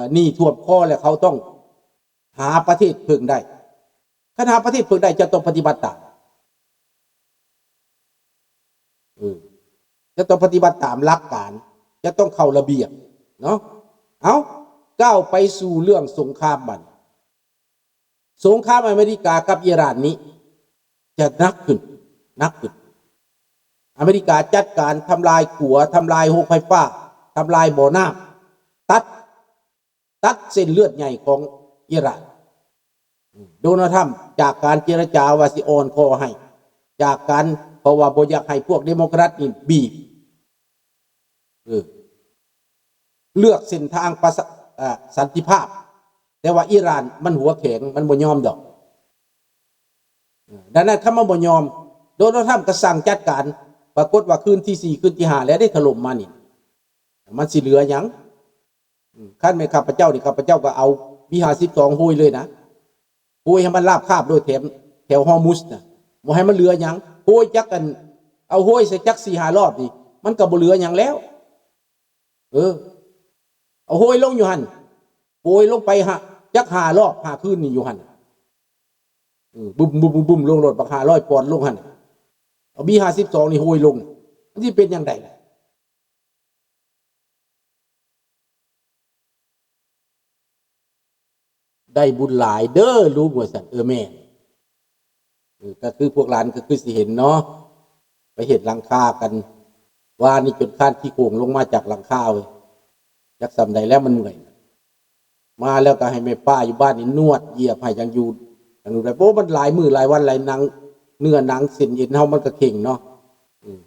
ເອີ່ ໜີ້ຖ້ວມຄໍແລ້ວ ເຂົາຕ້ອງຫາປະເທດເພິ່ງໄດ້. ຄັນຫາປະເທດເພິ່ງໄດ້ ຈະຕ້ອງປະຕິບັດຕາມ ເອີ ຈະຕ້ອງປະຕິບັດຕາມຫຼັກການ ຈະຕ້ອງເຂົ້າລະບຽບເນາະ. ເອົາ ກ້າວໄປສູ່ເລື່ອງສົງຄາມບັດ ສົງຄາມອາເມລິກາກັບອີຣານນີ້ຈະໜັກຂຶ້ນ ໜັກຂຶ້ນ. ອາເມລິກາຈັດການທຳລາຍຂົວ, ທຳລາຍໂຮງໄຟຟ້າ, ທຳລາຍບໍ່ນ້ຳ, ຕັດ ຕັດເສັ້ນເລືອດໃຫຍ່ຂອງອີຣານ. ໂດນັລ ທຣຳ ຈາກການເຈລະຈາວ່າຊິອ່ອນຄໍໃຫ້ ຈາກການ ເພາະວ່າບໍ່ຢາກໃຫ້ພວກເດໂມແຄຣັດນີ້ບີບ ເອີ ເລືອກເສັ້ນທາງປະສະ ເອີ ສັນຕິພາບ, ແຕ່ວ່າອີຣານມັນຫົວແຂງ ມັນບໍ່ຍອມດອກ. ເອີ ດັ່ງນັ້ນ ຄັນມັນບໍ່ຍອມ ໂດນັລ ທຣຳ ກໍສັ່ງຈັດການ. ປາກົດວ່າຄືນທີສີ່ ຄືນທີຫ້າ ແລ້ວໄດ້ຖະຫຼົ່ມມານີ້ ມັນຊິເຫຼືອຫຍັງ? ອືມ ຄັນແມ່ນຂ້າພະເຈົ້ານີ້ ຂ້າພະເຈົ້າກໍເອົາບີຫ້າສິບສອງໂຫຍເລີຍນະ, ໂຫຍໃຫ້ມັນລາບຄາບໂລດ ແຖມແຖວຮໍມຸດນະ, ບໍ່ໃຫ້ມັນເຫຼືອຫຍັງ. ໂຫຍຈັກອັນ ເອົາໂຫຍໃສ່ຈັກສີ່ຫ້າລອບນີ້ ມັນກໍບໍ່ເຫຼືອຫຍັງແລ້ວ. ເອີ ເອົາໂຫຍລົງຢູ່ຫັ້ນ ໂຫຍລົງໄປຫາ ຈັກຫ້າລອບຫ້າຄືນນີ້ຢູ່ຫັ້ນ. ເອີ ບຶ້ມໆໆໆ ລົງໂລດ ບັກຫ້າຮ້ອຍປອນລົງຫັ້ນ. ເອົາບີຫ້າສິບສອງນີ້ໂຫຍລົງ ມັນຊິເປັນຫຍັງໃດລະ? ໄດ້ບຸນຫຼາຍເດີລຸງ ວ່າຊັ້ນ. ເອີ ແມ່ນ. ເອີ ກໍຄືພວກຫຼານກໍຄືຊິເຫັນເນາະ ໄປເຮັດຫຼັງຄາກັນ ວານນີ້ຈົນຄານຂີ້ໂຄງລົງມາຈາກຫຼັງຄາເວີຍ. ຈັກສ່ຳໃດແລ້ວ ມັນເມື່ອຍ. ມາແລ້ວກໍໃຫ້ແມ່ປ້າຢູ່ບ້ານນີ້ນວດຢຽບໃຫ້ຈັ່ງຢູ່ຈັ່ງຢູ່ໄດ້. ໂອ້ ມັນຫຼາຍມື້ຫຼາຍວັນຫຼາຍ ໜັງ ເນື້ອໜັງເສັ້ນເອັນເຮົາມັນກໍເຄັ່ງເນາະ. ອືມ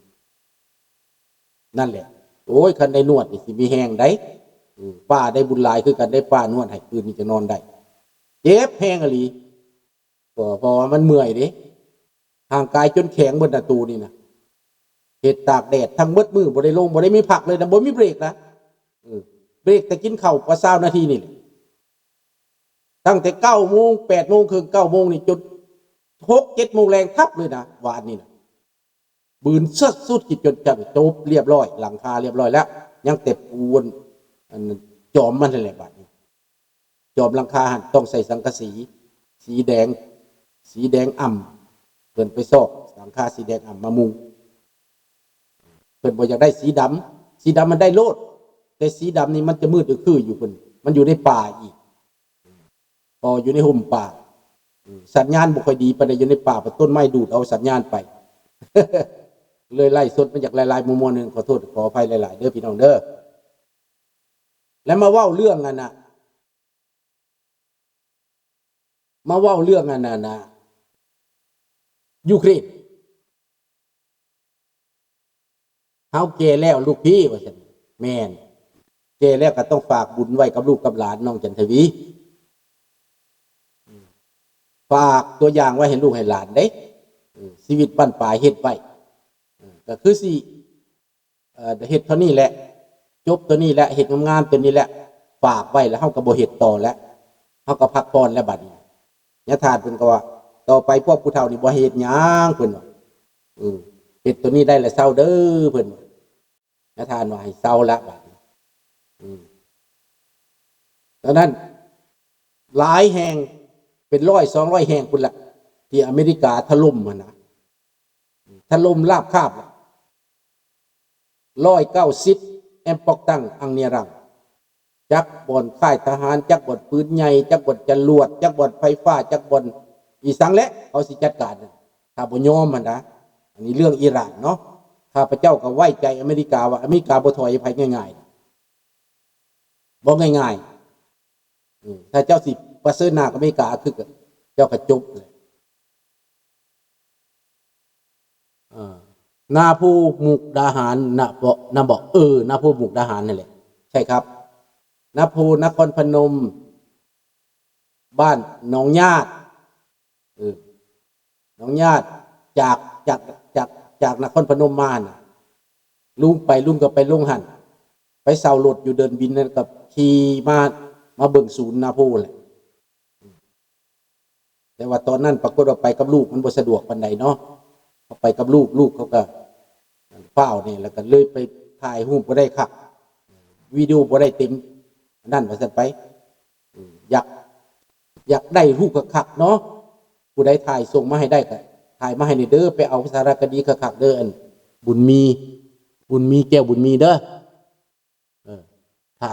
ນັ້ນແຫຼະ. ໂອ້ຍ ຄັນໄດ້ນວດນີ້ຊິມີແຮງໃດ໋. ອືມ ປ້າໄດ້ບຸນຫຼາຍຄືກັນໄດ໋ ປ້ານວດໃຫ້ ຄືນນີ້ຈະນອນໄດ້. ເຈັບແຮງອີ່ຫຼີ ກໍເພາະວ່າມັນເມື່ອຍເດ້ ຮ່າງກາຍຈົນແຂງເບິດນະ ໂຕນີ້ນະ. ເຮັດຕາກແດດທັງເບິດມື້ ບໍ່ໄດ້ລົງ ບໍ່ໄດ້ມີພັກເລີຍນະ ບໍ່ມີເບຣກນະ. ເອີ ເບຣກແຕ່ກິນເຂົ້າກວ່າຊາວນາທີນີ້ແຫຼະ. ຕັ້ງແຕ່ເກົ້າໂມງ ແປດໂມງເຄິ່ງ ເກົ້າໂມງນີ້ ຈົນຫົກເຈັດໂມງແລງທັບເລີຍນະ ວານນີ້ນະ. ບືນສຸດໆ ຄິດຈົນຈັນ ຈົບລຽບຮ້ອຍ ຫຼັງຄາລຽບຮ້ອຍແລ້ວ ຍັງແຕ່ປູອັນ ອັນ ຈອມມັນຫັ້ນແຫຼະ. ບາດນີ້ ຈອມຫຼັງຄາຫັ້ນຕ້ອງໃສ່ສັງກະສີ ສີແດງ ສີແດງອ່ຳ ເພິ່ນໄປຊອກສັງກະສີແດງອ່ຳມາມຸງ. ເພິ່ນບໍ່ຢາກໄດ້ສີດຳ ສີດຳມັນໄດ້ໂລດ ແຕ່ສີດຳນີ້ມັນຈະມືດອຶກຄືຢູ່ ເພິ່ນ ມັນຢູ່ໃນປ່າອີກ ກໍຢູ່ໃນຮົ່ມປ່າ. ອືມ ສັນຍານບໍ່ຄ່ອຍດີປານໃດ ຢູ່ໃນປ່າ ເພາະຕົ້ນໄມ້ດູດເອົາສັນຍານໄປ. ເລີຍໄລຟ໌ສົດມາຢາກຫຼາຍໆ ມົວໆ ໜຶ່ງ ຂໍໂທດຂໍອະໄພຫຼາຍໆ ເດີພີ່ນ້ອງເດີ. ແລ້ວມາເວົ້າເລື່ອງອັນນ່ະ ມາເວົ້າເລື່ອງອັນນັ້ນນະ ຢູເຄຣນ. ເຮົາແກ່ແລ້ວລູກພີ່ ວ່າຊັ້ນ. ແມ່ນ ແກ່ແລ້ວກໍຕ້ອງຝາກບຸນໄວ້ກັບລູກກັບຫຼານ ນ້ອງຈັນທະວີ. ອືມ ຝາກຕົວຢ່າງໄວ້ໃຫ້ລູກໃຫ້ຫຼານເດ້. ເອີ ຊີວິດບັ້ນປາຍເຮັດໄວ້. ເອີ ກໍຄືຊິ ເອີ ເຮັດເທົ່ານີ້ແຫຼະ ຈົບຕົວນີ້ແຫຼະ ເຮັດງາມໆຕົວນີ້ແຫຼະ ຝາກໄວ້ ແລ້ວເຮົາກໍບໍ່ເຮັດຕໍ່ແລ້ວ ເຮົາກໍພັກຜ່ອນແລ້ວບັດນີ້. ຍາທ່ານເພິ່ນກໍວ່າ ຕໍ່ໄປພວກຜູ້ເຖົ້ານີ້ບໍ່ໃຫ້ເຮັດຫຍັງ ເພິ່ນວ່າ. ເອີ ເຮັດຕົວນີ້ໄດ້ແລ້ວເຊົາເດີ ເພິ່ນວ່າ. ຍາທ່ານວ່າໃຫ້ເຊົາລະບັດນີ້. ອືມ ຕອນນັ້ນຫຼາຍແຫ່ງ ເປັນຮ້ອຍສອງຮ້ອຍແຫ່ງພຸ້ນລະ ທີ່ອາເມລິກາຖະຫຼົ່ມຫັ້ນນະ. ຖະຫຼົ່ມລາບຄາບ ຮ້ອຍເກົ້າສິບ ແອມປອກຕັງ ອັງເນຍຣັງ ຈັກບ່ອນຄ້າຍທະຫານ ຈັກບ່ອນປືນໃຫຍ່ ຈັກບ່ອນຈະຫຼວດ ຈັກບ່ອນໄຟຟ້າ ຈັກບ່ອນອີ່ສັງແຫຼະ ເຂົາຊິຈັດການ ຖ້າບໍ່ຍອມຫັ້ນນະ. ອັນນີ້ເລື່ອງອີຣານເນາະ ຂ້າພະເຈົ້າກໍໄວ້ໃຈອາເມລິກາວ່າ ອາເມລິກາບໍ່ຖອຍໃຜງ່າຍໆ ບໍ່ງ່າຍໆ. ເອີ ຖ້າເຈົ້າຊິປະເຊີນໜ້າກັບອາເມລິກາ ຄືເຈົ້າກໍຈົບແຫຼະ. ເອີ ນາໂພມຸກດາຫານນະເບາະ ນະເບາະ ເອີ ນາໂພມຸກດາຫານນັ້ນແຫຼະ ໃຊ່ຄັບ ນາໂພ ນະຄອນພະນົມ ບ້ານໜອງຍາດ ເອີ ໜອງຍາດ ຈາກ ຈາກ ຈາກ ຈາກນະຄອນພະນົມມານະ ລຸງໄປ ລຸງກໍໄປລົງຫັ້ນ ໄປເຊົ່າລົດຢູ່ເດີ່ນບິນນັ້ນ ກໍຂີ່ມາ ມາເບິ່ງສູນນາໂພແຫຼະ. ແຕ່ວ່າຕອນນັ້ນປາກົດວ່າໄປກັບລູກມັນບໍ່ສະດວກປານໃດເນາະ ເຮົາໄປກັບລູກ ລູກເຂົາກໍຟ້າວແດ່ ແລ້ວກໍເລີຍໄປຖ່າຍຮູບບໍ່ໄດ້ຄັກ ວິດີໂອບໍ່ໄດ້ເຕັມ ອັນນັ້ນວ່າຊັ້ນໄປ. ອືມ ຢາກ ຢາກໄດ້ຮູບຄັກໆເນາະ ຜູ້ໃດຖ່າຍສົ່ງມາໃຫ້ໄດ້ກໍຖ່າຍມາໃຫ້ແດ່ເດີ. ໄປເອົາສາລະຄະດີຄັກໆເດີ ອັນບຸນມີ ບຸນມີ ແກ້ວບຸນມີເດີ. ເອີ ຖ້າ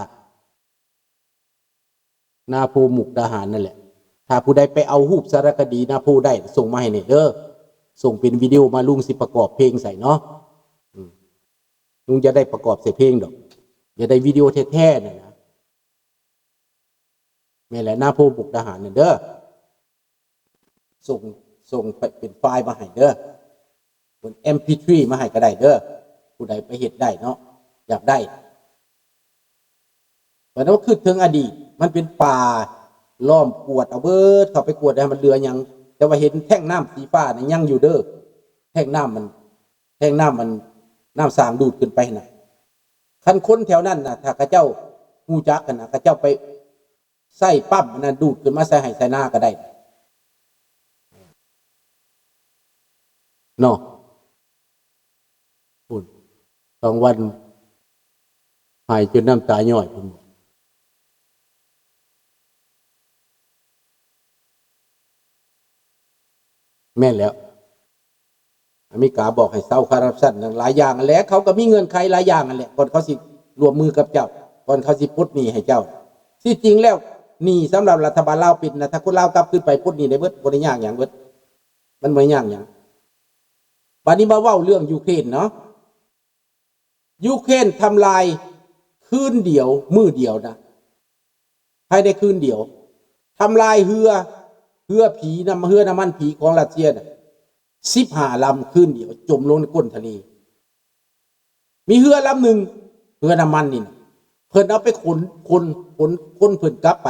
ນາໂພມຸກດາຫານນັ້ນແຫຼະ. ຖ້າຜູ້ໃດໄປເອົາຮູບສາລະຄະດີນາໂພໄດ້ ສົ່ງມາໃຫ້ແດ່ເດີ. ສົ່ງເປັນວິດີໂອມາ ລຸງຊິປະກອບເພງໃສ່ເນາະ. ອືມ ລຸງຈະໄດ້ປະກອບໃສ່ເພງດອກ. ຢາກໄດ້ວິດີໂອແທ້ໆນັ້ນນະ. ແມ່ນແຫຼະ ນາໂພມຸກດາຫານນັ້ນເດີ. ສົ່ງ ສົ່ງໄປເປັນໄຟລ໌ມາໃຫ້ເດີ. ເປັນເອັມພີທຣີມາໃຫ້ກໍໄດ້ເດີ. ຜູ້ໃດໄປເຮັດໄດ້ເນາະ ຢາກໄດ້. ບັດເຮົາຄິດເຖິງອະດີດ ມັນເປັນປ່າລ້ອມກວດເອົາເບີດ, ເຂົ້າໄປກວດແລ້ວມັນເຫຼືອຫຍັງ? ແຕ່ວ່າເຫັນແທ້ງນ້ຳສີຟ້ານັ້ນຍັງຢູ່ເດີ. ແທ້ງນ້ຳມັນ ແທ້ງນ້ຳມັນ ນ້ຳສ້າງດູດຂຶ້ນໄປຫັ້ນນະ. ຄັນຄົນແຖວນັ້ນນະ ຖ້າເຂົາເຈົ້າຮູ້ຈັກຫັ້ນນະ ເຂົາເຈົ້າໄປ ໃຊ້ປ້ຳອັນນັ້ນດູດຂຶ້ນມາໃສ່ໄຮ່ໃສ່ນາກໍໄດ້ເນາະ. ພຸ້ນ ສອງວັນໄຫ້ຈົນນ້ຳຕາຍ້ອຍພຸ້ນ. ແມ່ນແລ້ວ. ອາເມລິກາບອກໃຫ້ເຊົາຄໍຣັບຊັນ ຫຼາຍຢ່າງຫັ້ນແຫຼະ. ເຂົາກໍມີເງື່ອນໄຂຫຼາຍຢ່າງຫັ້ນແຫຼະ ກ່ອນເຂົາຊິຮ່ວມມືກັບເຈົ້າ, ກ່ອນເຂົາຊິປົດໜີ້ໃຫ້ເຈົ້າ. ທີ່ຈິງແລ້ວ ໜີ້ສຳລັບລັດຖະບານລາວເປັນນະ, ຖ້າຄົນລາວກັບຄືນໄປປົດໜີ້ໄດ້ເບິດ, ບໍ່ໄດ້ຍາກຫຍັງເບິດ, ມັນບໍ່ໄດ້ຍາກຫຍັງ. ບາດນີ້ມາເວົ້າເລື່ອງຢູເຄຣນເນາະ. ຢູເຄຣນທຳລາຍຄືນດຽວ ມື້ດຽວນະ, ພາຍໃນຄືນດຽວ ທຳລາຍເຮືອ ເຮືອຜີນຳ ເຮືອນ້ຳມັນຜີຂອງຣັດເຊຍນະ ສິບຫ້າລຳ ຄືນດຽວຈົມລົງໃນກົ້ນທະເລ. ມີເຮືອລຳໜຶ່ງ ເຮືອນ້ຳມັນນີ້ນະ ເພິ່ນເອົາໄປຂົນ ຂົນ ຂົນ ຂົນເພິ່ນກັບໄປ,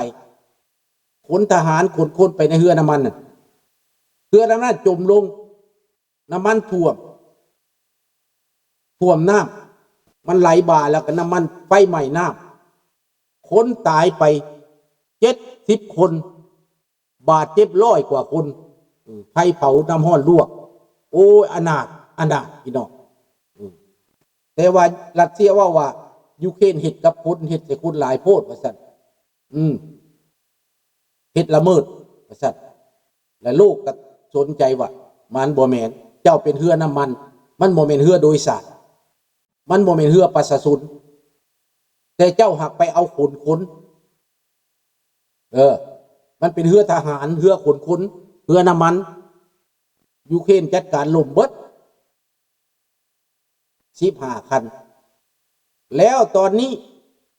ຂົນທະຫານ ຂົນຄົນໄປໃນເຮືອນ້ຳມັນນັ້ນ, ເຮືອລຳນັ້ນຈົມລົງ. ນ້ຳມັນຖ້ວມ ຖ້ວມນ້ຳ ມັນໄຫຼບ່າ ແລ້ວກໍນ້ຳມັນໄຟໄໝ້ນ້ຳ, ຄົນຕາຍໄປເຈັດສິບຄົນ, ບາດເຈັບຮ້ອຍກວ່າຄົນ. ເອີ ໄຟເຜົາ ນ້ຳຮ້ອນລວກ. ໂອ້ຍ ອະນາດ ອະນາດ ພີ່ນ້ອງ. ເອີ ແຕ່ວ່າຣັດເຊຍເວົ້າວ່າ ຢູເຄຣນເຮັດກັບຄົນ ເຮັດໃສ່ຄົນຫຼາຍໂພດ ວ່າຊັ້ນ. ອືມ ເຮັດລະເມີດ ວ່າຊັ້ນ. ແລະໂລກກໍສົນໃຈວ່າ ມັນບໍ່ແມ່ນ, ເຈົ້າເປັນເຮືອນ້ຳມັນ, ມັນບໍ່ແມ່ນເຮືອໂດຍສານ, ມັນບໍ່ແມ່ນເຮືອປະຊາຊົນ, ແຕ່ເຈົ້າຫາກໄປເອົາຂົນຄົນ. ເອີ ມັນເປັນເຮືອທະຫານ, ເຮືອຂົນຄົນ, ເຮືອນ້ຳມັນ. ຢູເຄຣນຈັດການລົ້ມເບິດ ສິບຫ້າຄັນ. ແລ້ວຕອນນີ້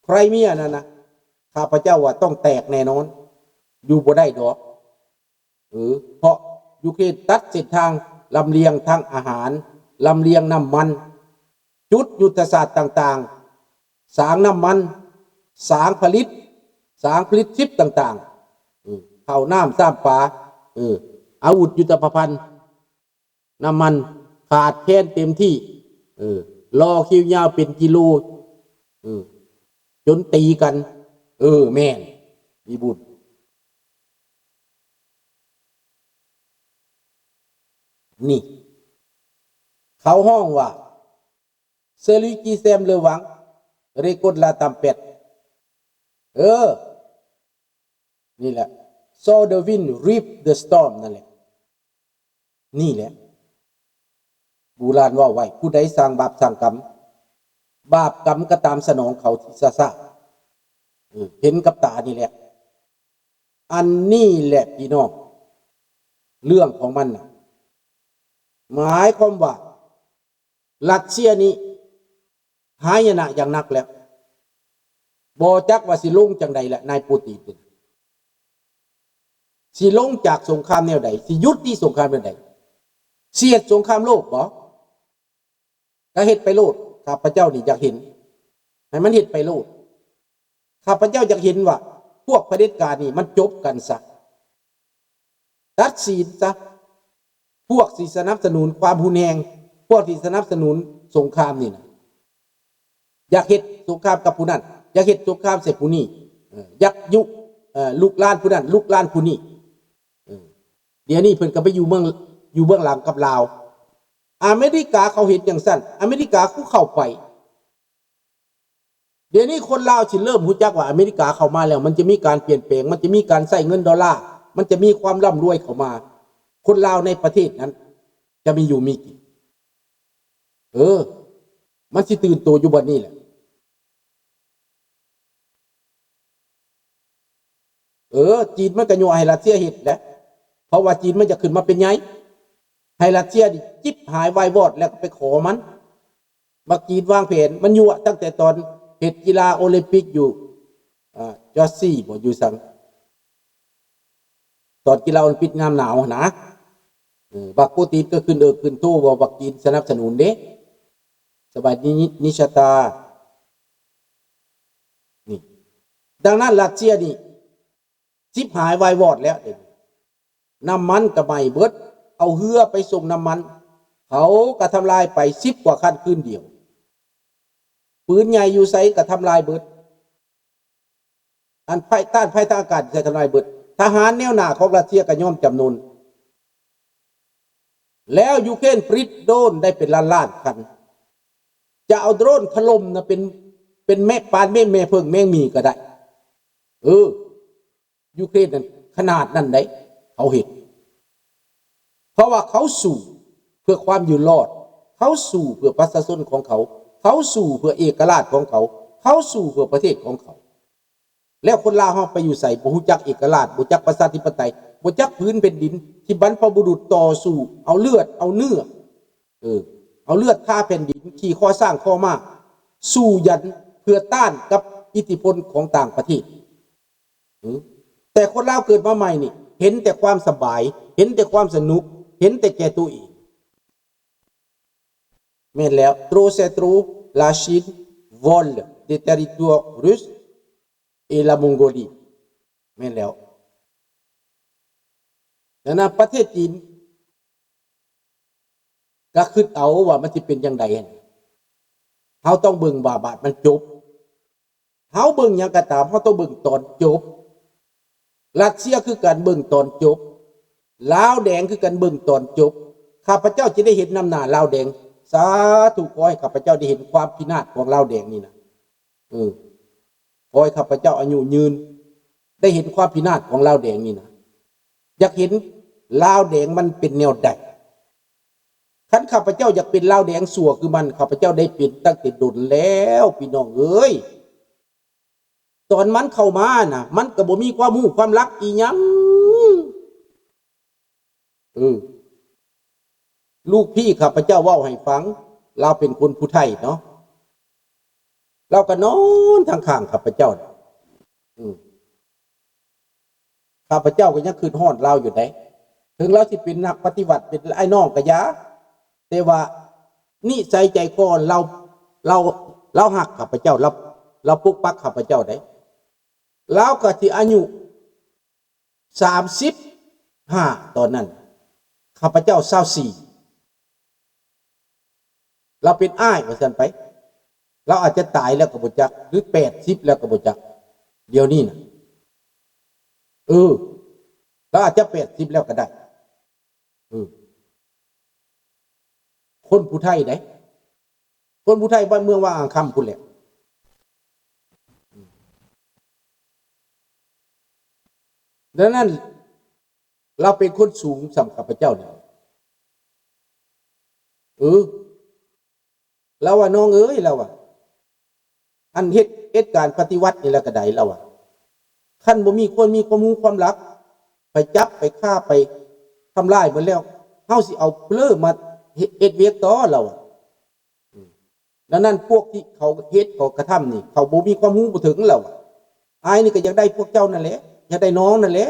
ໄຄຣເມຍນັ້ນນະ ຂ້າພະເຈົ້າວ່າຕ້ອງແຕກແນ່ນອນ, ຢູ່ບໍ່ໄດ້ດອກ. ເອີ ເພາະຢູເຄຣນຕັດເສັ້ນທາງລຳລຽງທາງອາຫານ, ລຳລຽງນ້ຳມັນ, ຈຸດຍຸດທະສາດຕ່າງໆ, ສາງນ້ຳມັນ, ສາງຜະລິດ, ສາງຜະລິດຊິບຕ່າງໆ, ເອີ ເຂົ້ານ້ຳຊາມປາ, ເອີ ອາວຸດຍຸດທະປະພັນ ນ້ຳມັນຂາດແຄນເຕັມທີ່. ເອີ ລໍຄິວຍາວເປັນກິໂລ, ເອີ ຈົນຕີກັນ. ເອີ ແມ່ນ ມີບຸນ. ນີ້ ເຂົາຮ້ອງວ່າ Celui qui sème le vent récolte la tempête. ເອີ ນີ້ແຫຼະ So the wind reap the storm ນັ້ນແຫຼະ. ນີ້ແຫຼະ ບູຮານເວົ້າໄວ້, ຜູ້ໃດສ້າງບາບສ້າງກຳ, ບາບກຳກໍຕາມສະໜອງເຂົາທີ່ຊາຊາ. ເອີ ເຫັນກັບຕານີ້ແຫຼະ. ອັນນີ້ແຫຼະພີ່ນ້ອງ ເລື່ອງຂອງມັນນະ ໝາຍຄວາມວ່າ ຣັດເຊຍນີ້ຫາຍະນະຢ່າງໜັກແລ້ວ. ບໍ່ຈັກວ່າຊິລົງຈັ່ງໃດແຫຼະ ນາຍປູຕິນ ຊິລົງຈາກສົງຄາມແນວໃດ? ຊິຢຸດຕິສົງຄາມແນວໃດ? ຊິເຮັດສົງຄາມໂລກບໍ? ກະເຮັດໄປໂລດ. ຂ້າພະເຈົ້ານີ້ຢາກເຫັນ ໃຫ້ມັນເຮັດໄປໂລດ. ຂ້າພະເຈົ້າຢາກເຫັນວ່າ ພວກຜະເດັດການນີ້ມັນຈົບກັນຊະ. ຕັດສິນຊະ ພວກທີ່ສະໜັບສະໜູນຄວາມຮຸນແຮງ, ພວກທີ່ສະໜັບສະໜູນສົງຄາມນີ້ນະ. ຢາກເຮັດສົງຄາມກັບຜູ້ນັ້ນ, ຢາກເຮັດສົງຄາມໃສ່ຜູ້ນີ້, ເອີ ຢາກຍຸ ເອີ ລູກຫຼານຜູ້ນັ້ນ ລູກຫຼານຜູ້ນີ້. ເອີ ດຽວນີ້ເພິ່ນກໍໄປຢູ່ເບື້ອງ ຢູ່ເບື້ອງຫຼັງກັບລາວ. ອາເມລິກາເຂົາເຮັດຈັ່ງຊັ້ນ, ອາເມລິກາຄືເຂົ້າໄປ ດຽວນີ້ຄົນລາວຊິເລີ່ມຮູ້ຈັກວ່າອາເມລິກາເຂົ້າມາແລ້ວ ມັນຈະມີການປ່ຽນແປງ, ມັນຈະມີການໃຊ້ເງິນໂດລາ, ມັນຈະມີຄວາມລ່ຳລວຍເຂົ້າມາ. ຄົນລາວໃນປະເທດນັ້ນຈະມີຢູ່ມີກິນ. ເອີ ມັນຊິຕື່ນໂຕຢູ່ບ່ອນນີ້ແຫຼະ. ເອີ ຈີນມັນກໍຍົວະໃຫ້ຣັດເຊຍເຮັດແຫຼະ ເພາະວ່າຈີນມັນຢາກຂຶ້ນມາເປັນໃຫຍ່ ໃຫ້ຣັດເຊຍນີ້ຈິບຫາຍວາຍວອດ ແລ້ວກໍໄປຂໍມັນ. ບັກຈີນວາງແຜນ ມັນຍົວະຕັ້ງແຕ່ຕອນເຮັດກິລາໂອລິມປິກຢູ່ ອາ ຈອດຊີບໍ ຢູ່ສັງ ຕອນກິລາໂອລິມປິກຍາມໜາວຫັ້ນນະ. ເອີ ບັກປູຕິນກໍຂຶ້ນເອິກຂຶ້ນໂທວ່າບັກຈີນສະໜັບສະໜູນເດ້. ສະບາຍດີນິຊາຕາ ນີ້. ດັ່ງນັ້ນຣັດເຊຍນີ້ ຊິບຫາຍວາຍວອດແລ້ວເດ. ນ້ຳມັນກໍໄໝ້ເບິດ, ເອົາເຮືອໄປສົ່ງນ້ຳມັນ ເຂົາກໍທຳລາຍໄປສິບກວ່າຄັນຄືນດຽວ. ປືນໃຫຍ່ຢູ່ໃສກໍທຳລາຍເບິດ. ອັນໄຟ ຕ້ານໄຟທາງອາກາດໃສ່ທຳລາຍເບິດ. ທະຫານແນວໜ້າຂອງຣັດເຊຍກໍຍອມຈຳນົນ. ແລ້ວຢູເຄຣນຜະລິດໂດຣນໄດ້ເປັນລ້ານໆຄັນ. ຈະເອົາໂດຣນຖະຫຼົ່ມນະ ເປັນ ເປັນແມ່ ປານແມ່ ແມ່ເຜິ້ງແມງໝີ່ກໍໄດ້. ເອີ ຢູເຄຣນນັ້ນຂະໜາດນັ້ນໃດ ເຂົາເຮັດ. ເພາະວ່າເຂົາສູ້ເພື່ອຄວາມຢູ່ລອດ, ເຂົາສູ້ເພື່ອປະຊາຊົນຂອງເຂົາ, ເຂົາສູ້ເພື່ອເອກະລາດຂອງເຂົາ, ເຂົາສູ້ເພື່ອປະເທດຂອງເຂົາ. ແລ້ວຄົນລາວເຮົາໄປຢູ່ໃສ? ບໍ່ຮູ້ຈັກເອກະລາດ, ບໍ່ຈັກປະຊາທິປະໄຕ, ບໍ່ຈັກຜືນແຜ່ນດິນທີ່ບັນພະບຸລຸດຕໍ່ສູ້ ເອົາເລືອດເອົາເນື້ອ ເອີ ເອົາເລືອດທາແຜ່ນດິນ, ຂີ່ຄໍຊ້າງຄໍມ້າ, ສູ້ຢັນເພື່ອຕ້ານກັບອິດທິພົນຂອງຕ່າງປະເທດ. ອື ແຕ່ຄົນລາວເກີດມາໃໝ່ນີ້ ເຫັນແຕ່ຄວາມສະບາຍ, ເຫັນແຕ່ຄວາມສະໜຸກ, ເຫັນແຕ່ແກ່ໂຕເອງ. ແມ່ນແລ້ວ, trop, c'est trop, la Chine vole des territoires russes et la Mongolie. ແມ່ນແລ້ວ. ດັ່ງນັ້ນປະເທດຈີນກໍຄິດເອົາວ່າມັນຊິເປັນຈັ່ງໃດຫັ້ນ. ເຮົາຕ້ອງເບິ່ງວ່າບາດມັນຈົບ. ເຮົາເບິ່ງຫຍັງກໍຕາມ, ເຮົາຕ້ອງເບິ່ງຕອນຈົບ. ຣັດເຊຍຄືກັນເບິ່ງຕອນຈົບ. ລາວແດງຄືກັນເບິ່ງຕອນຈົບ. ຂ້າພະເຈົ້າຈະໄດ້ເຫັນນຳໜ້າລາວແດງ. ສາທຸ, ຂໍໃຫ້ຂ້າພະເຈົ້າໄດ້ເຫັນຄວາມພິນາດຂອງລາວແດງນີ້ນະ. ເອີ ຂໍໃຫ້ຂ້າພະເຈົ້າອາຍຸຍືນ ໄດ້ເຫັນຄວາມພິນາດຂອງລາວແດງນີ້ນະ. ຢາກເຫັນລາວແດງມັນເປັນແນວໃດ. ຄັນຂ້າພະເຈົ້າຢາກເປັນລາວແດງຊົ່ວຄືມັນ, ຂ້າພະເຈົ້າໄດ້ເປັນຕັ້ງແຕ່ດົນແລ້ວ ພີ່ນ້ອງເອີຍ. ຕອນມັນເຂົ້າມານະ, ມັນກໍບໍ່ມີຄວາມຮູ້ຄວາມລັກອີ່ຫຍັງ. ເອີ ລູກພີ່ຂ້າພະເຈົ້າເວົ້າໃຫ້ຟັງ, ລາວເປັນຄົນຜູ້ໄທເນາະ, ລາວກໍນອນທາງຂ້າງຂ້າພະເຈົ້າ. ອື ຂ້າພະເຈົ້າກໍຍັງຄິດຮອດລາວຢູ່ໃດ໋. ເຖິງລາວຊິເປັນນັກປະຕິວັດ, ເປັນອ້າຍນ້ອງກໍຢ່າ, ແຕ່ວ່ານິໄສໃຈຄໍລາວ, ລາວ, ລາວຮັກຂ້າພະເຈົ້າ, ລາວ, ລາວປົກປັກຂ້າພະເຈົ້າໃດ໋. ລາວກໍຊິອາຍຸ ສາມສິບຫ້າ ຕອນນັ້ນ, ຂ້າພະເຈົ້າ ຊາວສີ່ ລາວເປັນອ້າຍວ່າຊັ້ນໄປ. ລາວອາດຈະຕາຍແລ້ວກໍບໍ່ຈັກ ຫຼື ແປດສິບແລ້ວກໍບໍ່ຈັກ ດຽວນີ້ນະ. ເອີ ລາວອາດຈະ ແປດສິບ ແລ້ວກໍໄດ້. ເອີ ຄົນຜູ້ໄທໃດ໋, ຄົນຜູ້ໄທບ້ານເມືອງວ່າອ່າງຄຳພຸ້ນແຫຼະ. ດັ່ງນັ້ນ ລາວເປັນຄົນສູງສ່ຳຂ້າພະເຈົ້ານີ້. ເອີ ລາວວ່າ ນ້ອງເອີຍ ລາວວ່າ ອັນເຮັດ ເຮັດການປະຕິວັດນີ້ແລ້ວກໍໄດ້ ລາວວ່າ ຄັນບໍ່ມີຄົນມີຄວາມຮູ້ຄວາມລັກ ໄປຈັບໄປຂ້າໄປທຳລາຍໝົດແລ້ວ ເຮົາຊິເອົາເພີ້ມາເຮັດ ເຮັດວຽກຕໍ່ ລາວວ່າ. ອືມ ດັ່ງນັ້ນພວກທີ່ເຂົາເຮັດເຂົາກະທຳນີ້ ເຂົາບໍ່ມີຄວາມຮູ້ບໍ່ເຖິງ ລາວວ່າ. ອ້າຍນີ້ກໍຢາກໄດ້ພວກເຈົ້ານັ້ນແຫຼະ ຢາກໄດ້ນ້ອງນັ້ນແຫຼະ.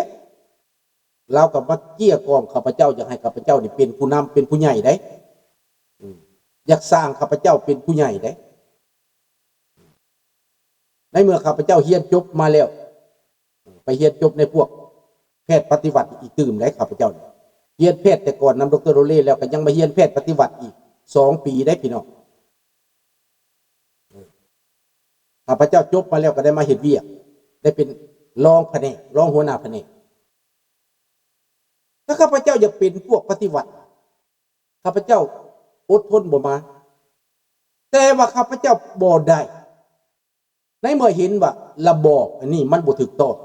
ລາວກໍມາເກັ່ຍກ່ອມຂ້າພະເຈົ້າ ຢາກໃຫ້ຂ້າພະເຈົ້ານີ້ເປັນຜູ້ນຳ ເປັນຜູ້ໃຫຍ່ໃດ໋. ອືມ ຢາກສ້າງຂ້າພະເຈົ້າເປັນຜູ້ໃຫຍ່ໃດ໋. ໃນເມື່ອຂ້າພະເຈົ້າຮຽນຈົບມາແລ້ວ ໄປຮຽນຈົບໃນພວກແພດປະຕິວັດອີກຕື່ມໃດ໋ ຂ້າພະເຈົ້ານີ້. ຮຽນແພດແຕ່ກ່ອນນຳ ດຣ. ໂຣເລ ແລ້ວກໍຍັງມາຮຽນແພດປະຕິວັດອີກສອງປີໃດ໋ ພີ່ນ້ອງ. ຂ້າພະເຈົ້າຈົບມາແລ້ວກໍໄດ້ມາເຮັດວຽກ ໄດ້ເປັນຮອງພະແນກ ຮອງຫົວໜ້າພະແນກ. ຖ້າຂ້າພະເຈົ້າຢາກເປັນພວກປະຕິວັດ ຂ້າພະເຈົ້າອົດທົນບໍ່ມາ ແຕ່ວ່າຂ້າພະເຈົ້າບໍ່ໄດ້ ໃນເມື່ອເຫັນວ່າລະບອບອັນນີ້ມັນບໍ່ຖືກຕ້ອງ